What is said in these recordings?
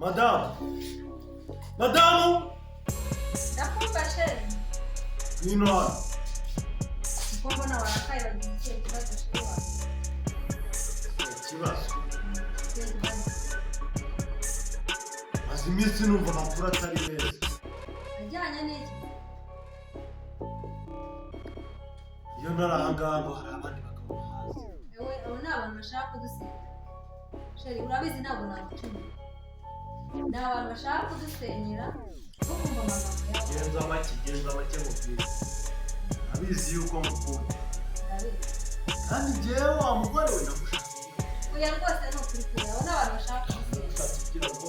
Madamu, madamu. Ndakumva, chéri. Ngwino hano. Kuko mbona warakaye, wagize ikihe kibazo, chéri wawe? Ikibazo? Ikihe kibazo? Maze iminsi numva amakuru atari meza. Ajyanye n'iki? Iyo ntari ahangaha ngo hari abandi bagabo bahazi. Ewe, abo ni abantu bashaka kudusenyera, chéri. Urabizi ntabwo nagucumura. Ni abantu bashaka kudusenyera, ko kumva amagambo yabo. Genza make, genza make mubwire. Abizi yuko ngukunda. Urabizi. Kandi njyewe, wa mugore we, ndagushatse. Oya rwose, ni ukuri kure, abo ni abantu bashaka kudusenyera. Ndagushatse kugira ngo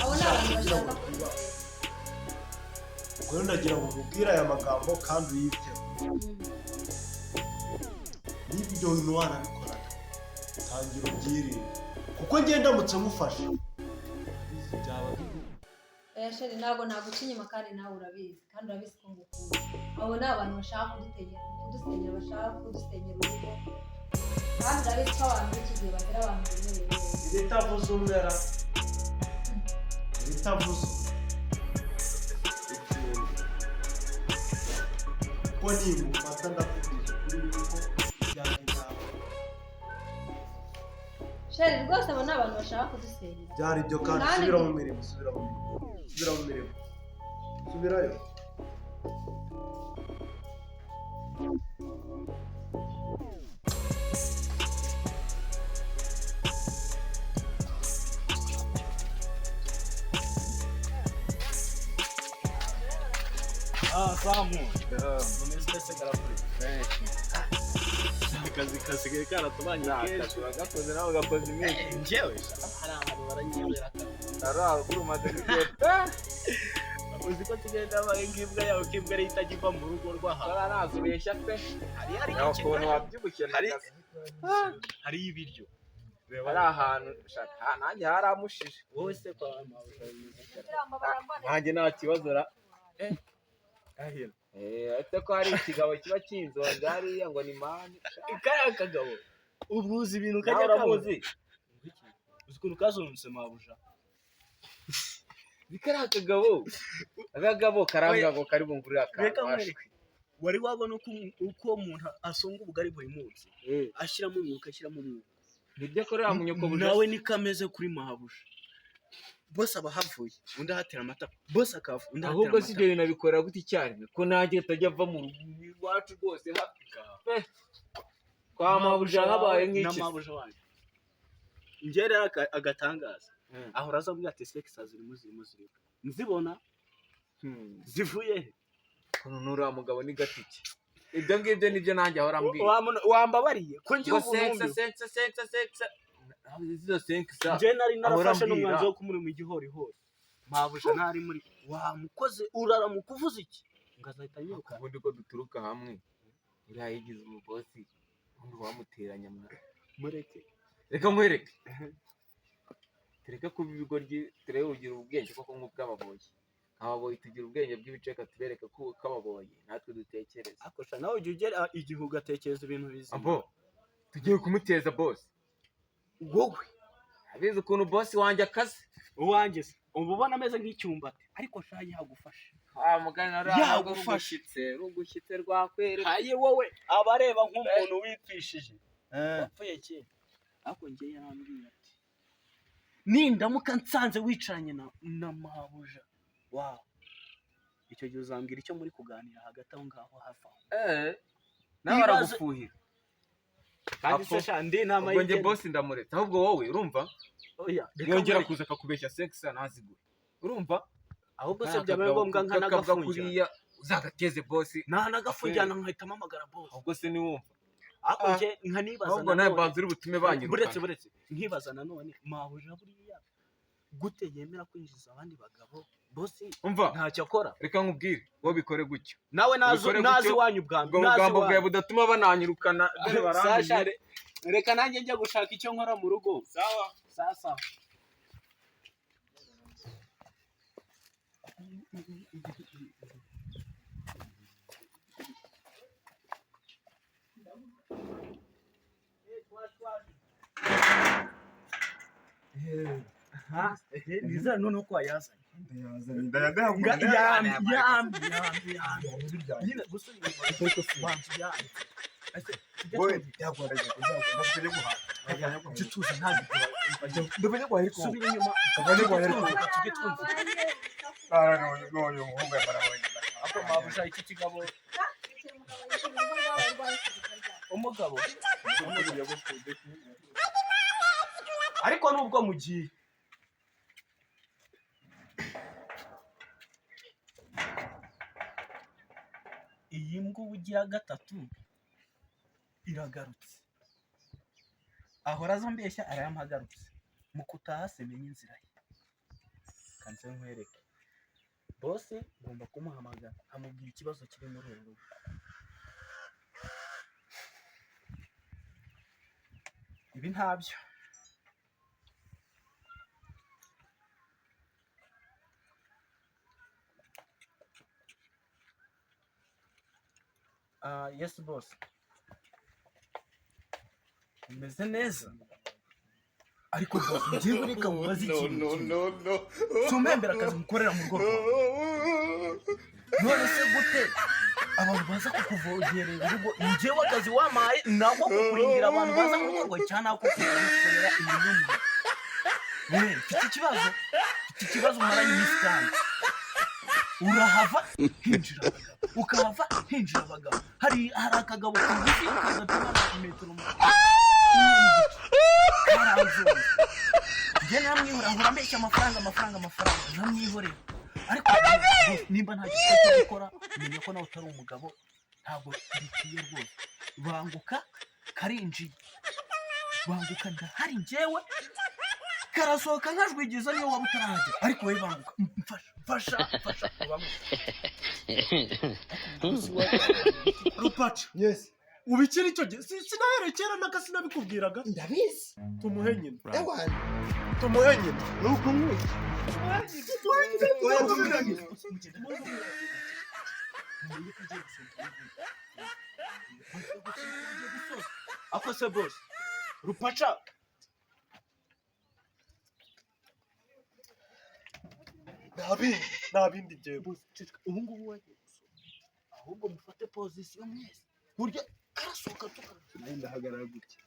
Abo ni abantu kugira ngo bashaka twubake. kudusenyera. Ubwo rero ndagira ngo nkubwire aya magambo kandi uyiteho. Niba ibyo bintu warabikoraga, tangira ubyirinde, kuko njye ndamutse ngufashe, abizi byaba bibi. Oya chéri, ntabwo naguca inyuma, kandi nawe urabizi, kandi urabizi ko ngukunda. Abo ni abantu bashaka kudusenyera, bashaka kudusenyera urugo, kandi urabizi ko abantu b'iki gihe batari abantu bemereye neza. Iritavuze umwera, iritavuze icumbi, kuko ningufata ndakubwiza ukuri yuko ibyanjye ntabwo Chéri, rwose abo ni abantu bashaka kudusenyera. Byari ibyo kandi. Kandi- Subira mu mirimo, subira mu mirimo, subira mu mirimo, subirayo. Ah, Samu. Umeze se karapuri? Akazi kasigaye karatubanye kenshi. Uragakoze nawe, ugakoze iminsi. Njyewe hari ahantu baranyizera akazi. Ari kuri umaze nk'igihe pe. Uzi ko nsigaye ndabaye nk'imbwa yawe, ko imbwa ariyo itajya iva mu rugo rw'ahantu. Uriya ntabwo ubeshya pe. Hari hari Nawe ukuntu wabyibushye. Hariyo ibiryo. Hari ahantu shaka, nanjye haramushije. Wowe se kwa mabuja bimeze gute? Nanjye nta kibazo ra. Eh, uretse ko hari ikigabo kiba kinzonze hariya ngo ni mani. Kariya kagabo ubu uzi ibintu Nawe kajya kabona. uramuzi? Uzi ukuntu kazungutse mabuja? Ni kariya kagabo, akagabo karambwira ngo kari bungurire Reka akantu. nkwereke, wari wabona uko umuntu asonga ubugari buri munsi, ashyiramo umwuka, ashyiramo umwuka? Nibyo akorera mu nyoko buja. Nawe niko ameze kuri mabuja. Bose aba ahavuye, undi ahatera amata, bose akava, undi ahatera Ahubwo si amata. ibyo bintu abikorera gute icyarimwe, ko nanjye atajya ava mu rugo iwacu rwose pe. Kwa mabuja habaye Na nk'iki? Mabuja wanjye njye rero agatangaza, ahora aza avuga ati: "Sekisa zirimo, zirimo, zirimo, nzibona zivuye he?" Ukuntu nuriya mugabo ni gatike, ibyo ngibyo nibyo nanjye ahora ambwira. Wambabariye ko njyewe Ngo ubu senkisa, numiwe. Senkisa, senkisa, senkisa, izo senkisa. Njye nari Ahora narafashe ambwira. n'umwanzuro wo kumurima igihorihori. Mabuja ntari muri wamukoze, uraramuka uvuze iki ngo azahita yiruka. Ubundi ko duturuka hamwe, uriya yigize umubosi, ubundi wamuteranya mwa. Mureke. Reka nkwereke, tureke kuba ibigoryi, turebe ugira ubwenge koko nk'ubw'ababoyi. Ababoyi tugira ubwenge bw'ibice, reka tubereke ko ababoyi natwe dutekereza. Ariko sha, nawe ujya ugera igihe ugatekereza ibintu bizima. Abo tugiye kumuteza bosi. Wowe. Abizi ukuntu bosi wanjye akaze. Uwanjye se uba ubona ameze nk'icyumbati, ariko sha, yagufashe. Wa mugani nawe. Yagufashe. Rugushyitse, rugushyitse rwakwereka. Haye wowe, aba areba nk'umuntu wipfishije wapfuye kera, ariko njye yarambwiye ati: "Nindamuka nsanze wicaranye na mabuja wawe, icyo gihe uzambwira icyo muri kuganira hagati aho ngaho hafi aho." Eh, nawe aragufuhira. Kandi se Apo. sha, ndi intama Ubwo njye y'igenda. bosi ndamuretse, ahubwo wowe urumva Oya, reka yongera nkwereke. kuza akakubeshya senkisa ntazigure, urumva? Ahubwo se byabaye ngombwa Kakabwa nkanagafungira. Kuriya uzagateze bosi. Ntanagafungira, nkahita mpamagara bosi. Ahubwo se niwumva. Ariko Ah. njye nkanibaza Ahubwo nawe nanone- banza uri butume banyirukana. Buretse, buretse, nkibaza nanone, mabuja buriya gute yemera kwinjiza abandi bagabo, bosi Umva, ntacyo akora? reka nkubwire, wowe bikore gutyo. Nawe nazi Ubikore nazi gutyo, iwanyu bwa ubwo nazi bugambo bwawe iwanyu. budatuma bananyirukana, dore Sasha, baramenye. reka nanjye njya gushaka icyo nkora mu rugo. Sawa. Sasa. Aha, nizera noneho ko wayazanye. Ndayazanye, ndayagaha. Yambi yambi yambi yambi nyine gusa banza uyambi. Ese tujye Wowe twumva. ndagwa ndagwa guhaha. Tujye tuza ntabwo Ndabajya guhaha ariko. subira inyuma. Ndabajya guhaha ariko. Tujye twumva. Ah, no, no, uyu muhungu yambara wenyine. Ako mabuja iki kigabo umugabo ariko nubwo mugiye iyi mbwa uba ugira gatatu iragarutse ahora aza ambeshya arayampagarutse mu kutaha simenya inzira ye kanze nkwereke bose ngomba kumuhamagara amubwira ikibazo kiri muri uru rugo. Ibi ntabyo. Ah, yes boss. Umeze neza. Ariko boss, njyewe reka mubaze ikintu kimwe. No. Sumpembera akazi mukorera mu rugo rwawe. None se gute abantu baza kukuvogerera urugo, njyewe akazi wampaye nako kukurindira abantu baza mu rugo rwawe cyangwa nako kugukorera ibinyomoro? We, mfite ikibazo umaranye iminsi itanu. Urahava hinjira abagabo, ukahava hinjira abagabo. Hari akagabo kagufi kadapima na metero 1.5 karanzonze. Njye namwihorera, ahora ambeshya amafaranga amafaranga amafaranga, nkamwihorera. Ariko rwose nimba nta gikorwa cyo gukora, menya ko nawe utari umugabo, ntabwo bikwiye rwose. Banguka karinjiye, banguka ndahari njyewe, karasohoka nkajwigiza niyo waba utarahagera, ariko wowe banguka, mfasha mfasha mfasha ubanguke. Rupaca. Yes. Ubikira icyo gihe sinahereye kera naka sinabikubwiraga. Ndabizi. Tumuhe nyina. Ewana. Tumuhe nyina. Nuko nk'uyu. Tumuhe nyina. Ako se boss, Rupaca. Nta bindi, nta bindi byewe. Boss, ceceka, ubu ngubu wagiye gusohoka, ahubwo mufate pozisiyo mwese burya karasohoka tukarakina. Ndahagarara gutya.